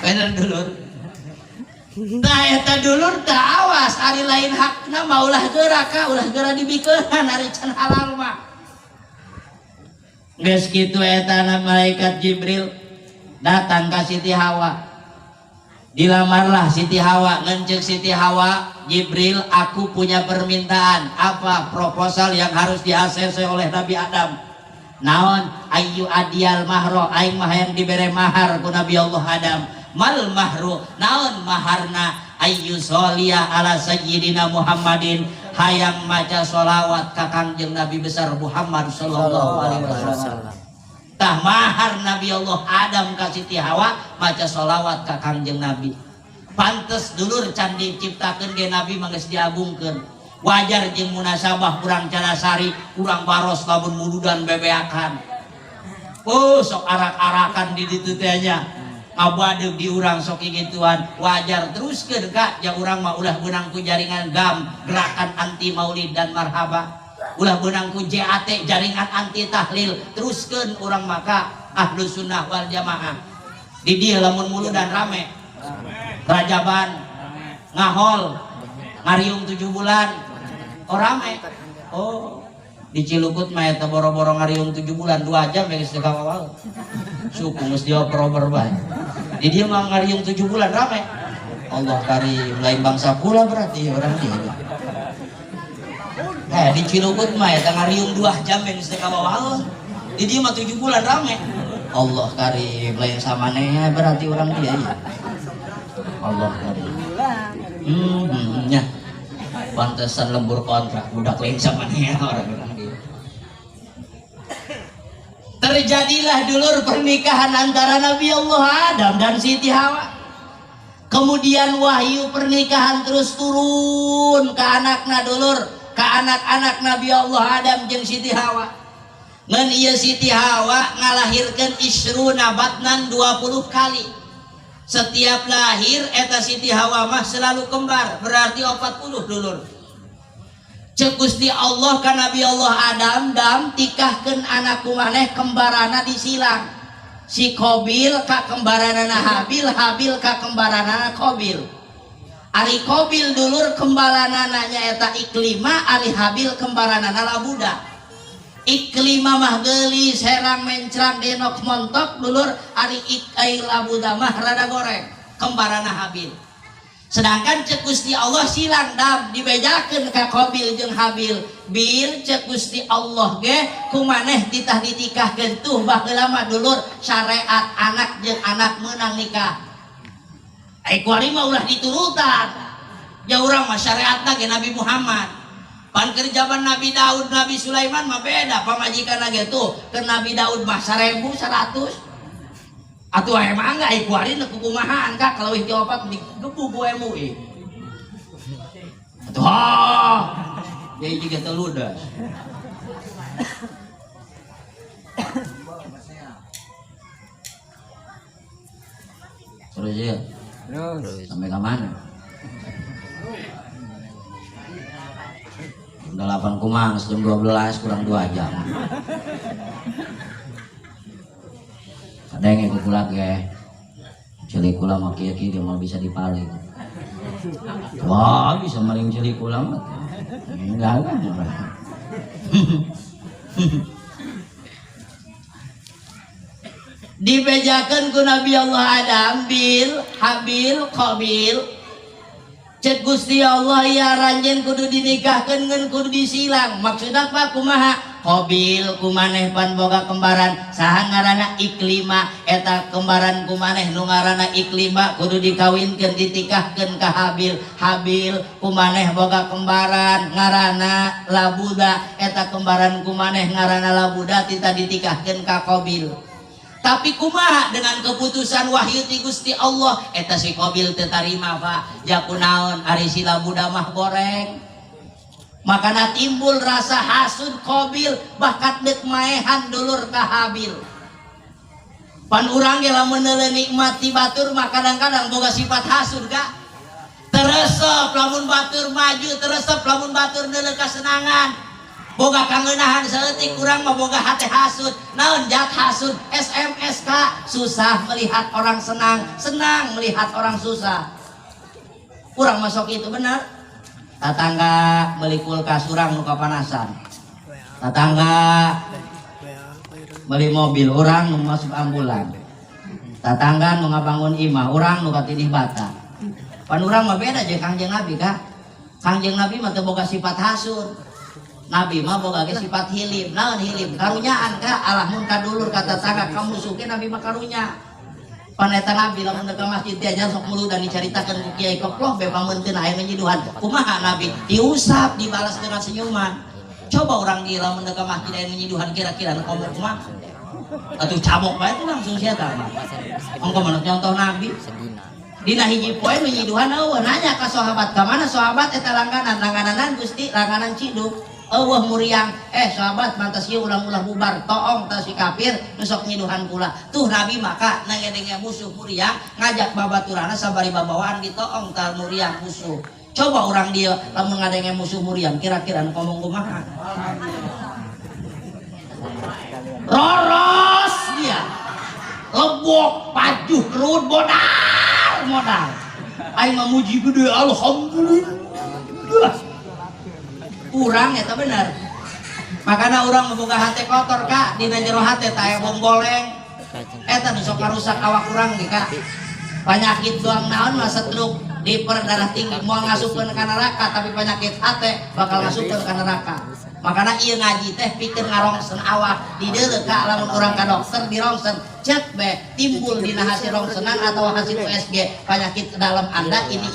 Bener dulur. Tah eta dulur tah awas ari lain hakna mah ulah geura ka, ulah geura dibikeunan ari can halal mah. Geus kitu eta na malaikat Jibril datang ka Siti Hawa. Dilamarlah Siti Hawa, ngencek Siti Hawa, Jibril aku punya permintaan. Apa proposal yang harus di ACC oleh Nabi Adam? Naon ayu adial mahro aing mah hayang dibere mahar ku Nabi Allah Adam. Mal mahru naon maharna ayu soliyah ala sayyidina Muhammadin hayang maca solawat ka Kangjeng Nabi besar Muhammad sallallahu alaihi wasallam. Tah mahar Nabi Allah Adam ka Siti Hawa maca solawat ka Kangjeng Nabi. Pantes dulur can diciptakeun ge Nabi mah geus diagungkeun. Wajar jeung munasabah urang Canasari, urang baros lamun muludan bebeakan. Oh sok arak-arakan di ditu teh nya. Ngabadeug di urang sok gituan. Wajar teruskeun ka ja urang mah ulah beunang ku jaringan GAM, gerakan anti maulid dan marhaba. Ulah beunang ku JAT jaringan anti tahlil, teruskeun urang maka Ahlus Sunnah wal Jamaah. Di dieu lamun muludan rame. Rajaban, ngahol, ngariung 7 bulan. Oh rame. Oh, di Cilukut mah eta boro-boro ngariung 7 bulan 2 jam geus teu kawawaeun. Suku geus dioper-oper bae. Di dieu mah ngariung 7 bulan rame. Allah karim, lain bangsa pula berarti orang dia. Di Cilukut mah eta ngariung 2 jam geus teu kawawaeun. Di dieu mah 7 bulan rame. Allah karim, lain samaneh berarti orang dia ya. Allah karim. Nya. Pantesan lembur kontrak budak lain samaneh orang-orang dia. Terjadilah dulur pernikahan antara Nabi Allah Adam dan Siti Hawa. Kemudian wahyu pernikahan terus turun ke anakna dulur, ke anak-anak Nabi Allah Adam jeung Siti Hawa. Ngan ieu Siti Hawa ngalahirkeun isruna batnan 20 kali. Setiap lahir eta Siti Hawa mah selalu kembar, berarti 40 dulur. Cek Gusti Allah ka Nabi Allah Adam, dam tikahkeun anak kumaneh kembarana disilang. Si Qabil ka kembaranana Habil, Habil ka kembaranana Qabil. Ari Qabil dulur kembaranana nyaeta Iklima, ari Habil kembaranana Labuda. Iklima mah geulis, herang mencrang denok montok dulur, ari Labuda mah rada goreng, kembaranana Habil. Sedangkan cek Gusti Allah silang dam dibejakeun ka Qabil jeung Habil. Bil cek Gusti Allah ge kumaneh titah ditikahkeun tuh baheula mah dulur syariat anak jeung anak meunang nikah. Ai kuari mah ulah diturutan. Ya urang mah syariatna ge Nabi Muhammad. Pan keur jaman Nabi Daud, Nabi Sulaiman mah beda pamajikanna ge tuh. Keur Nabi Daud mah 1100. Atuh emang enggak ai kuari nu kumahaan ka kaleuwih ti opat digebug ku MUI. Atuh ha. Jadi juga teludas. Terus ya. Terus. Sampai ke mana? Jam 8 kumang, jam 12 kurang 2 jam. Ada yang ikut kulak ya. Celik kula mah kieu-kieu dia mah bisa dipaling. Wah, bisa maling celik kula mah. Enggak kan. Dibejakeun ku Nabi Allah Adam, Bil, Habil, Qabil. Cek Gusti Allah ya ranjeun kudu dinikahkeun ngeun kudu disilang. Maksudna apa kumaha? Qabil kumaneh pan boga kembaran saha ngaranna Iklima, eta kembaran kumaneh nu ngaranna Iklima kudu dikawinkeun ditikahkeun ka Habil. Habil kumaneh boga kembaran ngaranna Labuda, eta kembaran kumaneh ngaranna Labuda tita ditikahkeun ka Qabil. Tapi kumaha dengan keputusan wahyu ti Gusti Allah eta si Qabil teu tarima Pak. Ja kunaon ari si Labuda mah goreng. Makana timbul rasa hasud Qabil bahkan deuk maehan dulur ka Habil. Pan urang ge lamun neuleuh nikmat ti batur mah kadang-kadang boga sifat hasud ka. Teresep lamun batur maju, teresep lamun batur neuleuh kasenangan. Boga kangeunahan saeutik urang mah boga hate hasud. Naon jat hasud? SMS ka susah melihat orang senang, senang melihat orang susah. Urang masuk itu benar. Tatangga meuli kulkas urang nu kapanasan. Tatangga meuli mobil urang nu masuk ambulan. Tatangga nu ngabangun imah urang nu katidih bata. Pan urang mah beda jeung Kangjeng Nabi ka. Kangjeng Nabi mah teu boga sifat hasud. Nabi mah boga ge sifat hilim. Naon hilim? Karunyaan ka alah mun ka dulur ka tetangga ka musuh ge Nabi mah karunya. Pan eta Nabi lamun ka masjid diajar sok muludan dicaritakeun ku kiai koploh be pameunteun aya nyiduhan. Kumaha Nabi? Diusap dibalas dengan senyuman. Coba orang di lamun ka masjid aya nyiduhan kira-kira nu ngomong kumaha? Atuh cabok bae tuh langsung sia tah mah. Ongko manut nyontoh Nabi. Dina hiji poe nu nyiduhan eueuh nanya ka sahabat, ka mana sahabat eta langganan? Langganan Gusti, langganan Ciduk. Eueuh muriang, sahabat mantas ieu ulah-ulah bubar, toong tah si kafir nu sok nyiduhan kula. Tuh Nabi maka nangedenge musuh muriang ngajak babaturana sabari babawaan ditoong tah muriang musuh. Coba orang dia lamun ngadenge musuh muriang kira-kira nu ngomong kumaha? Roros dia. Lebok pajuh kerut modal modal. Aing memuji gede alhamdulillah. Urang eta bener. Makana urang membuka hati kotor kak, dina jero hate teh aya boleng. Eta nu sok ngarusak awak urang ge kak. Penyakit doang naon mah stroke, diper darah tinggi moal ngasupkeun ka neraka, tapi penyakit hate bakal ngasupkeun ka neraka. Makana ieu ngaji teh pikeun ngarongsen awak di deuleu kak, lamun urang ka dokter dirongsen cek be timbul dina hasil rongsenan atau hasil USG penyakit dalam anda ini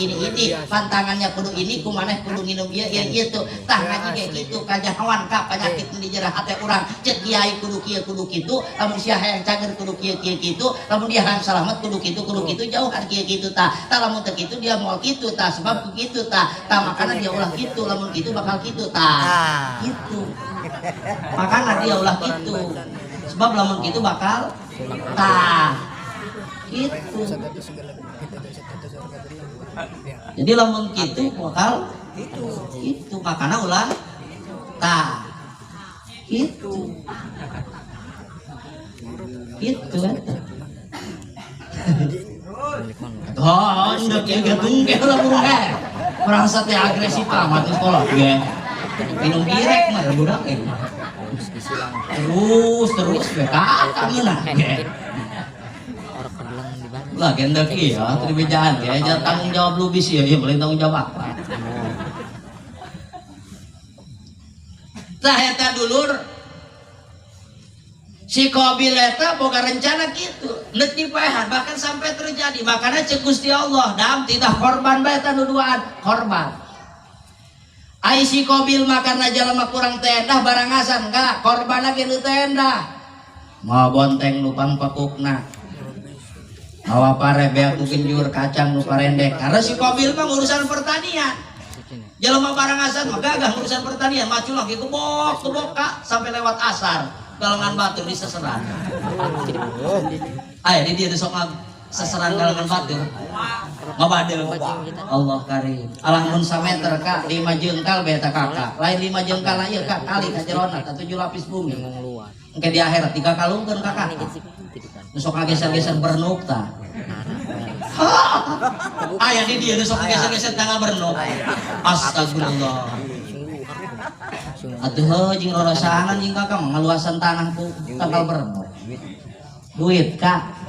pantangannya kudu ini kumaneh kudu nginum ieu ieu ieu tuh tah ngaji ge kitu kajahoan ka penyakit di jero hate urang cek kiai kudu kieu kudu kitu lamun sia hayang cager kudu kieu kieu kitu lamun dia hayang salamet kudu kitu jauhan kieu kitu tah tah lamun teu kitu dia moal kitu tah sebab kitu tah tah makana dia ulah kitu lamun kitu bakal kitu tah gitu makana dia ulah kitu sebab lamun kitu bakal tah gitu. Jadi lamun kitu bakal gitu makana ulah tah gitu gitu eta. Oh, ndek ieu ge tungge lah burung eh. Merasa teh agresif amat di sekolah ge. Minum direk mah budak eh. Terus terus we kakak ngeunah ge. Lah gendek iya teu dibejaan ge jangan tanggung jawab lu bisi ya paling tanggung jawab apa. Tah eta dulur si Qabil eta boga rencana kitu neuk dipaehan bahkan sampai terjadi makana ceuk Gusti Allah dam titah korban bae eta nu duaan korban. Ai si Qabil mah karena jalma kurang teu endah barangasan ka korbanna ge nu teu endah. Mawa bonteng nu pangpekukna. Mawa pare beak ku genjur kacang nu parendek karena si Qabil mah ngurusan pertanian. Jelema barangasan mah gagah ngurusan pertanian macu lagi kebok kebok ka sampai lewat asar galengan batur di seseran. Aya di dieu sok seseran galengan batur. Ngabadeu. Allah karim. Alah mun sameter ka 5 jengkal bae eta kakak. Lain 5 jengkal ieu ka kali ka jerona ta 7 lapis bumi. Engke di akhirat dikakalungkeun ka kakak. Nu sok ngageser-geser bernuk tah. Aya di dieu nu sok ngageser-geser tanggal bernuk. Astagfirullah. Atuh heuh jeung rorosanan jeung kakak mah ngaluasan tanah ku tanggal bernuk. Duit kak.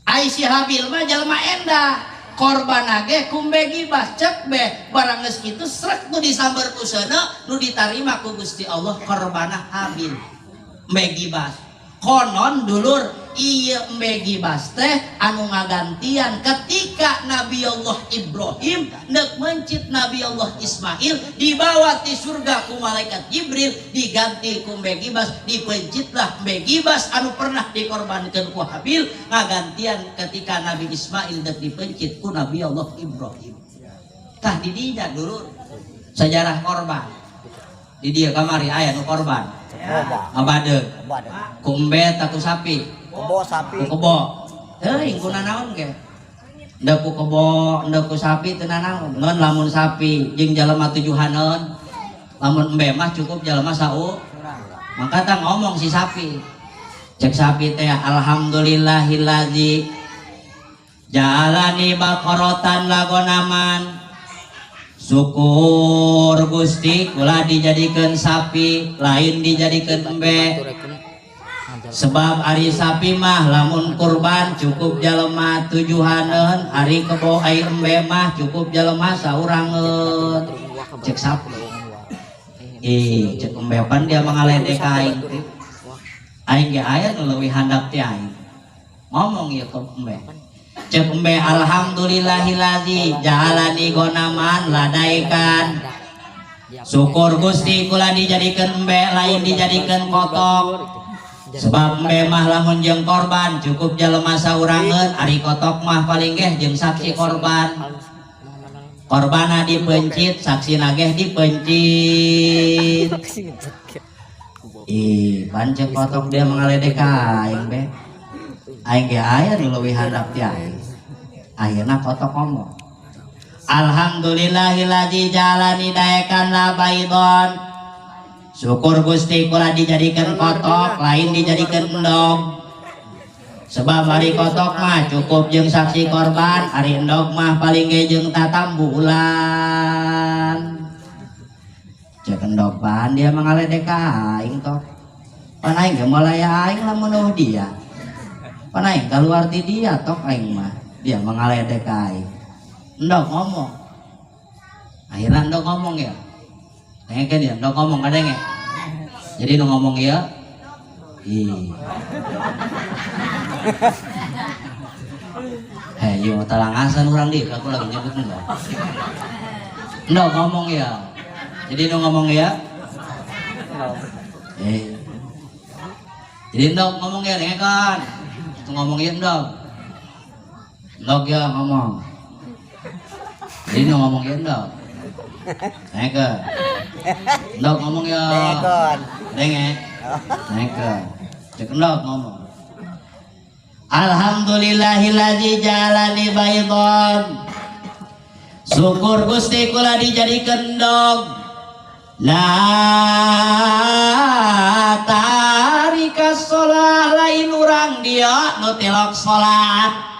Ai si Habil mah jalma endah korban ge kumbe gibah cek be barang geus kitu srek nu disamber ku seuneu nu ditarima ku Gusti Allah korbana Habil embe gibah. Konon dulur ieu embe gibas teh anu ngagantian ketika Nabi Allah Ibrahim neuk mencit Nabi Allah Ismail dibawa ti surga ku malaikat Jibril diganti ku embe gibas dipencitlah embe gibas anu pernah dikorbankeun ku Habil ngagantian ketika Nabi Ismail neuk dipencit ku Nabi Allah Ibrahim. Tah di dinya dulur sejarah korban di dieu kamari aya nu korban ngabadeug ku embe ta ku sapi Kebo sapi. Ku kebo. Teuing ku nanaon ge. Ndek ku kebo, ndek ku sapi teu nanaon. Ngeun lamun sapi jeung jalema tujuhaneun. Lamun embe mah cukup jalema sau. Maka tah ngomong si sapi. Cek sapi teh alhamdulillahillazi jalani baqaratan lagonaman. Syukur Gusti kula dijadikeun sapi lain dijadikeun embe. Sebab ari sapi mah lamun kurban cukup jalema tujuhaneun, ari kebo ai embe mah cukup jalema saurangeun. Cek sapi. Ih, cek embe pan dia mangaledek ka aing. Aing ge aya nu leuwih handap ti aing. Ngomong ieu ke embe. Cek embe alhamdulillahillazi ja'alani gonaman ladaikan. Syukur Gusti kula dijadikeun embe lain dijadikeun kotok. Sebab embe mah lamun jeung korban cukup jalema saurangeun, ari kotok mah paling geh jeung saksi korban. Korbana dipencit, saksina geh dipencit. Ih, pan cek kotok dia mengaledek ka aing be. Aing ge aya nu leuwih handap ti aing. Ayeuna kotok ngomong. Alhamdulillahilladzi jalani daekan la baidon. Syukur Gusti kula dijadikan kotok, lain dijadikan endog. Sebab ari kotok mah cukup jeung saksi korban, ari endog mah paling ge jeung tatambulan. Cek endog pan dia mangaledek ka aing tok. Pan aing ge moal aya aing lamun eueuh dia. Pan aing kaluar ti dia tok aing mah. Dia mangaledek ka aing. Endog ngomong. Akhirnya endog ngomong ya. Dengekeun ya, endog ngomong kadenge. Jadi nu ngomong ya. Ih. Hei, ieu mah talangasan urang di, aku lagi nyebut endog. Endog ngomong ya. Jadi nu ngomong ya. Eh. Jadi endog ngomong ya, dengekeun. Itu ngomong ya endog. Endog ya ngomong. Jadi nu ngomong ya endog. Dengekeun. Endog ngomong ya. Dengekeun. Denge. Dengekeun. Cek endog ngomong. Alhamdulillahilladzi jalani baidon. Syukur Gusti kula dijadikeun endog. La tarika sholat lain urang dia nu tilok salat.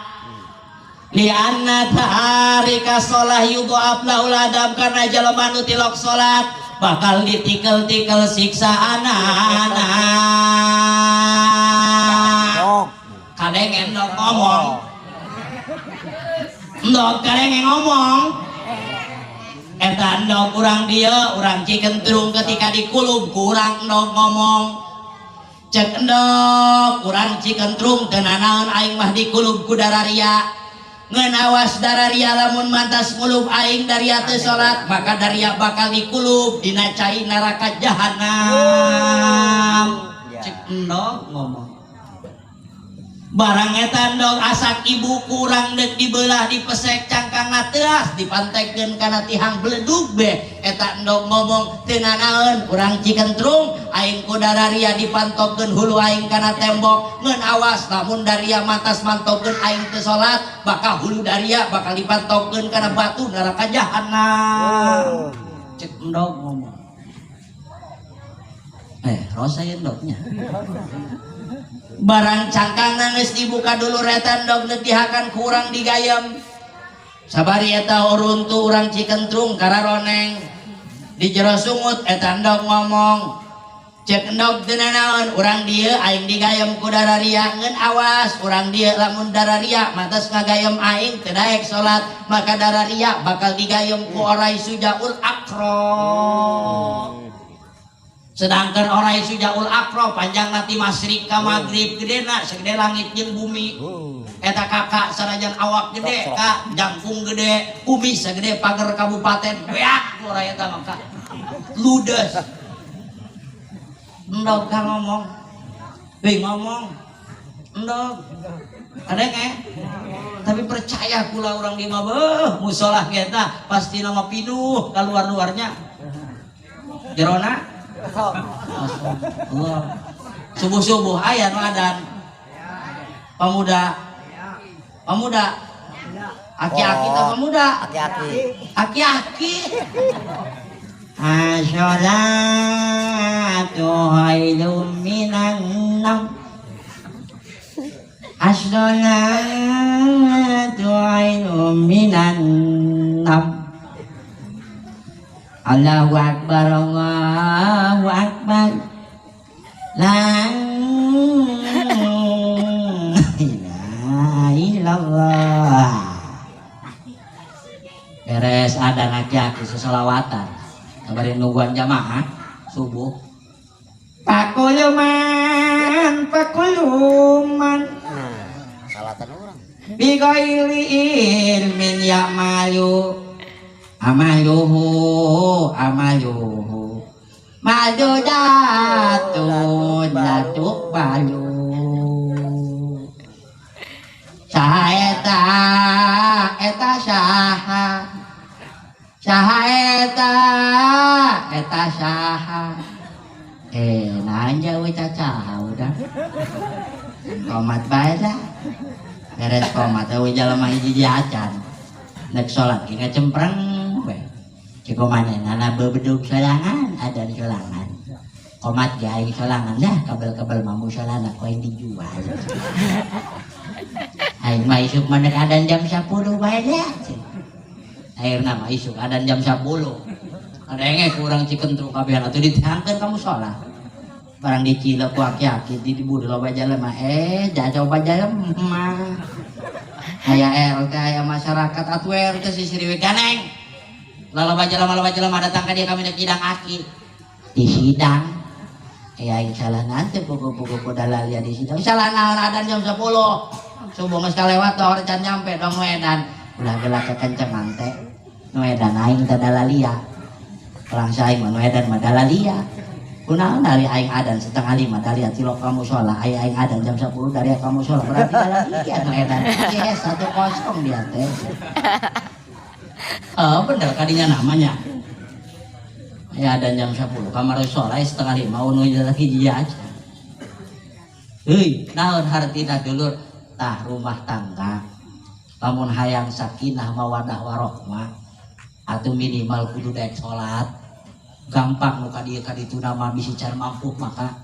Lianna tarika sholah yudha'af lahul adab, karena jelema nu tilok salat bakal ditikel-tikel siksaanana. Dog. Kadenge endog ngomong. Endog kadenge ngomong. Eta endog urang dieu, urang Cikentrung ketika dikulub ku urang endog ngomong. Cek endog urang Cikentrung teu nanaon aing mah dikulub ku dararia. Ngeun awas dararia lamun mantas ngulub aing daria teu salat, maka daria bakal dikulub dina cai neraka jahanam. Cek endog ngomong. Barang eta endog asak ibu kurang dek dibelah dipesek cangkangna teuas dipantekeun kana tihang beledug be. Eta endog ngomong teu nanaon urang Cikentrung aing ku dararia dipantokeun hulu aing kana tembok. Ngeun awas lamun daria matas mantokeun aing teu salat, bakal hulu daria bakal dipantokeun kana batu neraka jahanam. Cek endog ngomong. Rosa ya endognya. Barang cangkang geus dibuka dulu eta endog neuk dihakan ku urang digayem. Sabari eta uruntu urang Cikentrung kararoneng. Di jero sungut eta endog ngomong. Cek endog teu nanaon urang dieu aing digayem ku dararia. Ngeun awas urang dieu lamun dararia matas ngagayem aing teu daek salat, maka dararia bakal digayem ku orai sujaul akro. Sedangkan orai sujaul akro panjang nanti masyrik ka maghrib gedena segede langit jeung bumi. Eta kakak sanajan awak gede kak jangkung gede kumis segede pagar kabupaten beak orai eta mah kak ludes. Endog ka ngomong. Wih ngomong. Endog. Kadenge. Tapi percaya kula urang di mah beuh musolah kita pasti nama pinuh keluar-luarnya. Jerona Allah. Subuh-subuh aya nu adan. Pemuda. Pemuda. Aki-aki teh pemuda. Aki-aki. Aki-aki. As-sholatu khairum minan naum. As-sholatu khairum minan naum. Allahu akbar, Allahu akbar. La ilaha illallah. Beres adan aki-aki sesolawatan. Kabarin nungguan jamaah subuh. Pakuluman, pakuluman. Nah, salatan orang. Bi ghairi ilmin ya'malu. Amaluhu, amaluhu. Madudatun la tuqbalu. Saha eta, eta saha. Saha eta, eta saha. Nanya we cacaha udah. Komat bae lah. Beres komat we jalma hiji acan. Nek salat ge ngacempreng we. Cek manehna bebedug sorangan, adan sorangan. Komat ge aing sorangan dah kabel-kabel mah musolana ku aing dijual. Aing mah isuk mah nek adan jam 10 bae dah. Akhirna mah isuk adan jam 10. Kadenge kurang cikentru kabehan atuh ditangkeun ka musola. Barang dicilep ku aki-aki di diburu loba jelema coba jelema. Aya RT aya masyarakat atuh RT si siriwe ganeng. Loba jelema datang ka dia kami nek nyidang aki. Di sidang. Ya aing salah nanti buku-buku dalalia di sidang. Salah naon adan jam 10. Subuh geus kalewat teh can nyampe dong edan. Ulah geula kekencengan teh. Nu edan aing teh dalalia. Orang aing mah nu edan mah dalalia. Kunaon dari aing adan 4:30 dalia tilok ka musola, aya aing adan jam 10 dari ka musola berarti dalalia nu edan. Yes, 1-0 dia teh. Oh, bener kadinya namanya. Ya adan jam 10 kamar sholat 4:30 nu lagi dia aja. Heuy, naon hartina dulur? Tah rumah tangga. Lamun hayang sakinah mawadah warohmah atuh minimal kudu daek salat. Gampang nu ka dieu ka ditu mah bisi can mampu maka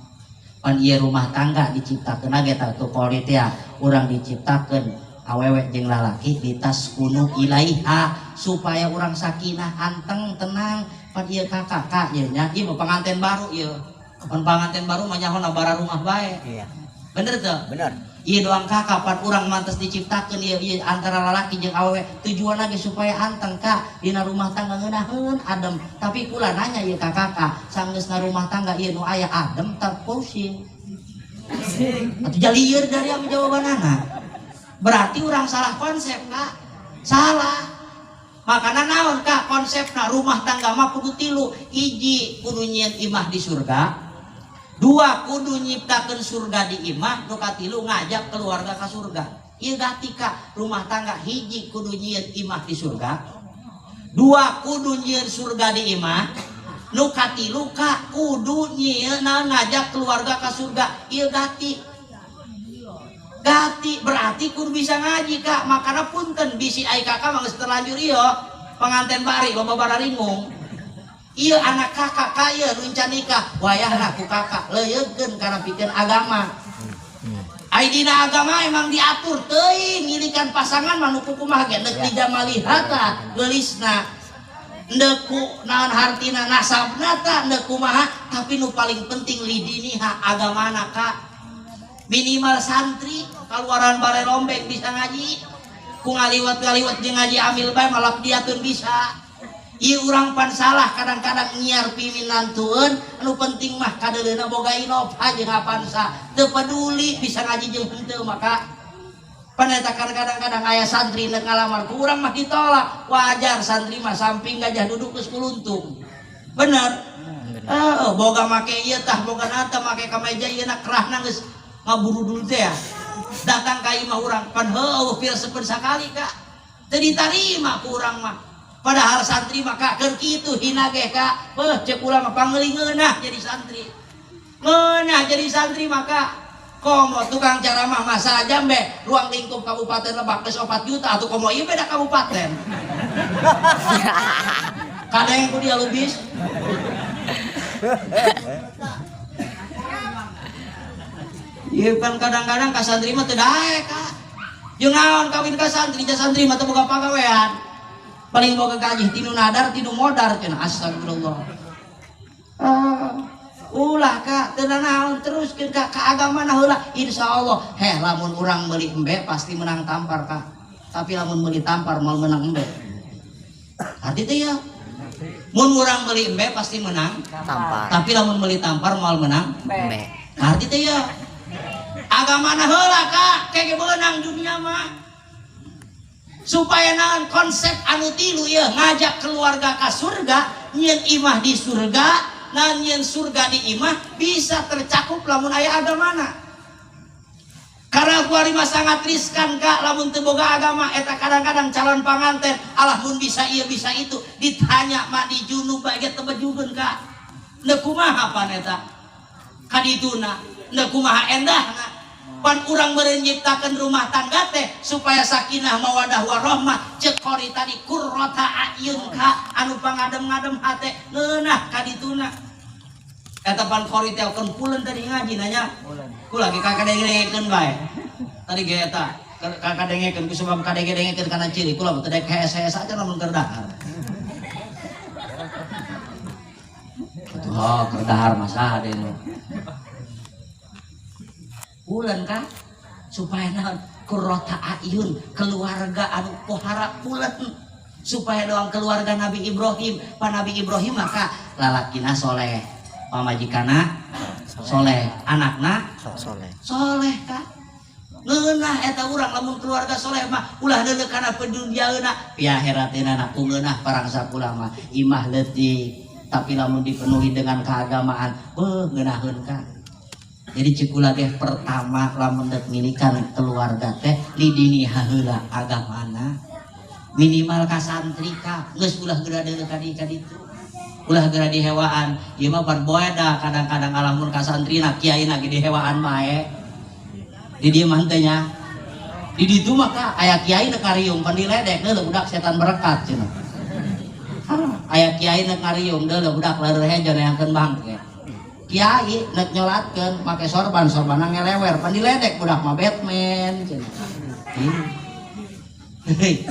pan ieu rumah tangga diciptakeun ge tah tu politia urang diciptakeun awewe jeung lalaki ditaskunu ilaiha supaya urang sakinah anteng tenang. Pan ieu kakak kak ieu nya ieu mah panganten baru ieu. Pan panganten baru mah nyaho bara rumah bae. Iya. Bener teu? Bener. Ieu doang kakak pan urang mantes diciptakeun ieu ieu antara lalaki jeung awewe tujuan lagi supaya anteng kak dina rumah tangga ngeunaheun adem. Tapi kula nanya ieu ka kakak sanggeusna rumah tangga ieu nu aya adem teu pusing. Atuh jalieur dari anu jawabanana. Berarti urang salah konsep kak. Salah. Makana naon kak konsepna rumah tangga mah kudu tilu. Hiji kudu nyieun imah di surga. Dua kudu nyiptakeun surga di imah. Nu katilu ngajak keluarga ka surga. Ieu gati kak rumah tangga hiji kudu nyieun imah di surga. Dua kudu nyieun surga di imah. Nu katilu kak kudu nyieun naon ngajak keluarga ka surga. Ieu gati. Gati berarti kudu bisa ngaji kak. Makana punten bisi ai kakak mah geus terlanjur ieu pengantin bari loba bararingung. Ieu anak kakak kaya nu encan nikah wayahna ku kakak leuyeugkeun kana pikeun agama. Ai dina agama emang diatur teuing ngilikan pasangan mah nu kumaha ge deuk dijamalihata geulisna. Deuk ku naon hartina nasabna ta deuk kumaha tapi nu paling penting lidiniha agamana kak. Minimal santri kaluaran bare rombeng bisa ngaji ku ngaliwat-ngaliwat jeung ngaji amil bae malap diatun bisa. Ieu urang pan salah kadang-kadang nyiar piminantueun anu penting mah kadeuleuna boga Innova jeung Avanza teu peduli bisa ngaji jeung henteu maka pan eta kadang-kadang aya santri nek ngalamar ku urang mah ditolak wajar santri mah samping gajah duduk geus kuluntung bener. Heeh boga make ieu tah boga nata make kameja ieu na kerahna geus ngaburudul teh ya. Datang ka imah urang pan heueuh filsafat sakali kak teu ditarima ku urang mah. Padahal santri mah kak keur kitu hina ge kak beuh ceuk urang mah pangeuli ngeunah jadi santri. Ngeunah jadi santri maka komo tukang ceramah masa aja be ruang lingkup Kabupaten Lebak geus 4 juta atuh komo ieu beda kabupaten. Kadang ku dia lubis. Ieu kan kadang-kadang ka santri mah teu daek kak. Jeung naon kawin ka santri, ja santri mah teu boga pagawean. Paling boga gaji tinu nadar tinu modar cenah astagfirullah. Ulah kak teu naon teruskeun ka agamana heula insyaallah. Heh lamun urang meuli embe pasti menang tampar kak. Tapi lamun meuli tampar moal menang embe. Arti teh ya. Mun urang meuli embe pasti menang tampar. Tapi lamun meuli tampar moal menang embe. Arti teh ya. Agamana heula kak kege beunang dunia mah. Supaya naon konsep anu tilu ieu ngajak keluarga ka surga, nyieun imah di surga, naon nyieun surga di imah bisa tercakup lamun aya agamana. Karena kuari mah sangat riskan kak lamun teu boga agama eta kadang-kadang calon panganten alah mun bisa ieu bisa itu ditanya mah di junub bae ge teu bejugeun kak. Neuk kumaha pan eta? Kadituna neuk kumaha endahna? Pan urang meureun nyiptakeun rumah tangga teh supaya sakinah mawadah warahmah. Ceuk qori tadi qurrata a'yun ka anu pangadem-ngadem hate ngeunah ka dituna. Eta pan qori teh keun puleun tadi ngaji nanya. Kula ge kakadengekeun bae. Tadi ge eta kakadengekeun ku sebab kadenge-dengekeun kana ciri kula mah teu daek hees-hees aja lamun keur dahar. Atuh oh, keur dahar mah saha deui nu. Pulen ka supaya naon qurrata a'yun keluarga anu pohara pulen supaya doang keluarga Nabi Ibrahim. Pa Nabi Ibrahim maka lalakina soleh, pamajikanna soleh, anakna soleh. Soleh ka. Ngeunah eta urang lamun keluarga soleh mah ulah deuleu kana peduniaeuna pi akhirateuna na ku ngeunah parang sakulah mah imah leutik tapi lamun dipenuhi dengan keagamaan beuh ngeunaheun ka. Jadi cekula teh pertama lamun dek milikan keluarga teh lidini haheula agamana minimal ka santri ka geus ulah geura deuleu ka ditu ulah geura dihewaan ieu mah pan boeda kadang-kadang alamun ka santrina kiaina ge dihewaan mae di dieu mah henteu nya di ditu mah ka aya kiai nu kariung pan diledek deuleu budak setan berekat cenah aya kiai nu kariung deuleu budak leureun hejo neangkeun bangke kiai nek nyolatkeun make sorban sorbana ngelewer pan diledek budak mah Batman cenah. Hei.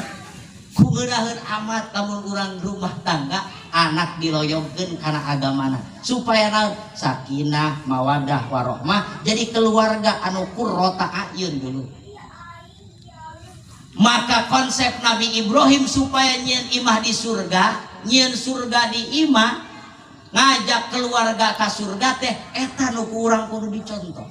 Ku ngeunaheun amat lamun urang rumah tangga anak diloyongkeun kana agamana supaya naon sakinah mawadah warohmah jadi keluarga anu qurrata a'yun dulu. Maka konsep Nabi Ibrahim supaya nyieun imah di surga, nyieun surga di imah, ngajak keluarga ka surga teh eta nu ku urang kudu dicontoh.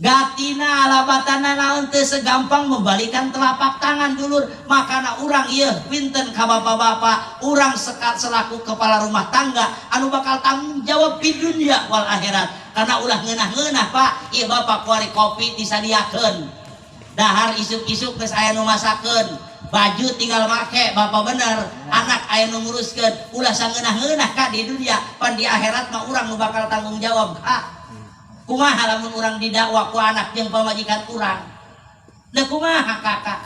Gatina alabatana naon teu segampang membalikan telapak tangan dulur. Makana urang ieu pinten ka bapak-bapak, urang selaku kepala rumah tangga anu bakal tanggung jawab di dunia wal akhirat. Karena ulah ngeunah-ngeunah Pak, ieu bapak kuari kopi disadiakeun. Dahar isuk-isuk geus aya nu masakeun, baju tinggal make, bapak bener, anak aya nu nguruskeun, ulah sangeunah-ngeunah ka di dunia, pan di akhirat mah urang nu bakal tanggung jawab ka. Kumaha lamun urang didakwa ku anak jeung pamajikan urang? Da kumaha kakak?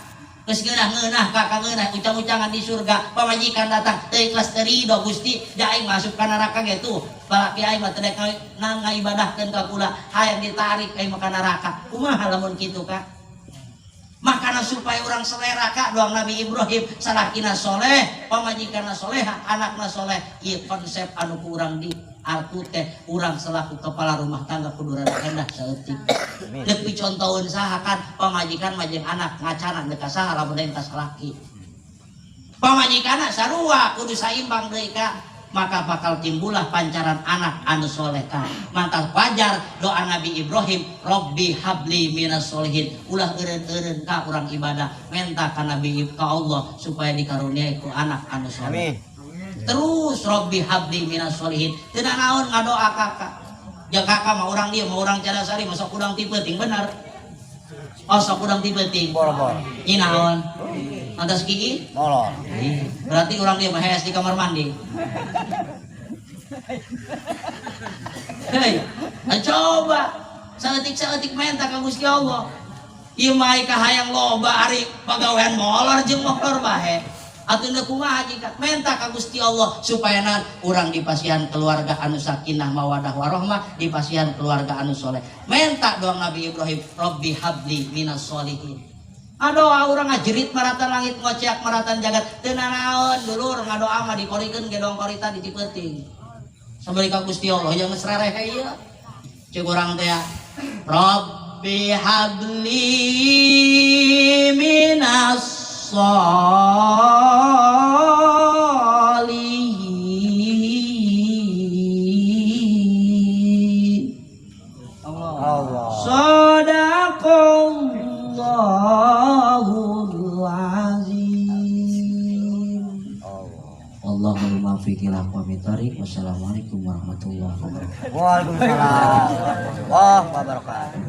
Geus ngeunah-ngeunah kakak ngeunah ucang-ucangan di surga, pamajikan datang teu ikhlas teu ridho Gusti, da aing masuk ka neraka ge tuh. Balaki aing mah teu daek ngaibadahkeun ka kula, hayang ditarik aing mah ka neraka. Kumaha lamun kitu kak? Makana supaya orang selera kak doang Nabi Ibrahim salakina soleh, pamajikanna soleha, anakna soleh. Ieu konsep anu ku urang di alku teh urang selaku kepala rumah tangga kudu rada endah saeutik. Deuk dicontoheun saha kan pamajikan mah jeung anak ngacana deuk ka saha lamun lain ka salaki. Pamajikanna sarua kudu saimbang deui ka. Maka bakal timbullah pancaran anak anu soleh ka. Mantap wajar doa Nabi Ibrahim, Robbi habli minas solihin. Ulah eureun-eureun ka urang ibadah, menta ka Nabi ka Allah supaya dikaruniai ku anak anu soleh. Amin. Terus Robbi habli minas solihin. Teu naon ngadoa kakak. Ja kakak mah urang dieu mah urang Cadasari mah sok urang ti peuting bener. Oh sok urang ti peuting. Boro-boro. Nyi naon? Antas gigi? Molor. Ih, berarti orang dia mah hees di kamar mandi. Hei, nah coba saeutik-saeutik menta ka Gusti Allah. Ieu mah ka hayang loba ari pagawean molor jeung molor bae. Atuh deuk kumaha jika menta ka Gusti Allah supaya naon urang dipasihan keluarga anu sakinah mawadah warahmah, dipasihan keluarga anu soleh. Menta doang Nabi Ibrahim, Robbi habli minas solihin. Adoa urang ngajerit maratan langit ngoceak maratan jagat teu nanaon dulur ngadoa mah dikorikeun ge doang korita di Cipeuting. Sabari ka Gusti Allah yang geus rereh ieu. Ceuk urang teh Robbi habli minas solihin. Allah. Sadaqallahul azim. Allah. Wallahul muwaffiq ila aqwamit thoriq. Wassalamualaikum warahmatullahi wabarakatuh. Waalaikumsalam warahmatullahi wabarakatuh.